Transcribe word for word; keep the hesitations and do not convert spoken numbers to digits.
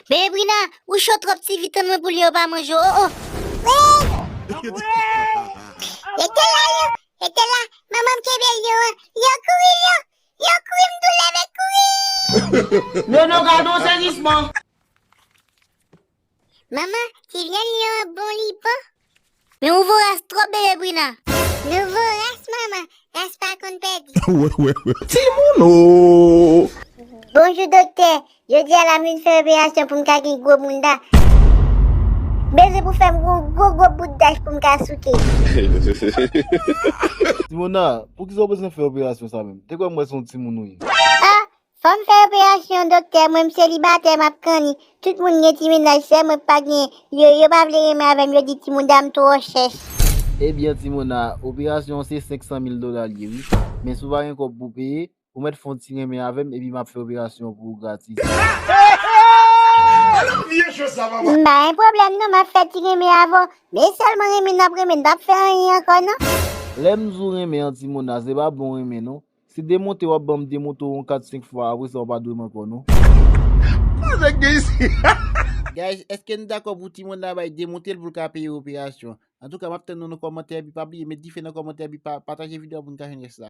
Bebe Brina, ou cho twòp, ti vi tann mwen pou lyon an pa manje w, o, o. Rete la, yo. Rete la. Manman m kenbe lyon an. Lyon kouri, lyon. Lyon kouri, m tou leve kouri. Nono, gade yon sezisman. Manman, ti vyann lyon an bon, li bon. Men ou voras twòp, Bebe Brina. Nou voras, manman. Ras pa konn pèdi. Timoun o! Bonjou, doktè. Jodi a la, m vin fè operasyon pou m ka gen gwo bounda. Bezwen pou fè m gwo, gwo, gwo bout dach pou m ka souke. Timona, poukisa w bezwen fè operasyon sa menm? Te kwè m wè se yon timoun ou ye. Ah, fò m fè operasyon, doktè. Mwen, m selibatè, m ap kanni. Tout moun gen ti mennaj, sèl mwen k pa genyen. Yo, yo pa vle renmen avè m, yo di timoun dam twò chèch. Ebyen, Timona, operasyon an se senk san mil dola l ye, wi. Men si w pa gen kòb pou peye, ou mèt fè yon ti renmen avè m, epi m ap fè operasyon an pou ou gratis. M pa gen pwoblèm non, m ap fè ti renmen avè w. Men sèlman renmen n ap renmen, n p ap fè anyen ankò non. Lè m di w renmen an, Timona, se pa bon renmen non. Se demonte w ap ban m demonte w yon kat senk fwa, apre sa w pa dwe m ankò non. Guys, èske n dakò pou Timona bay demonte l pou l ka peye operasyon? Antouka, m ap tann nou nan kòmantè, epi pa bliye met dife nan kòmantè, epi pa, pataje videyo a pou n ka jwenn rès la.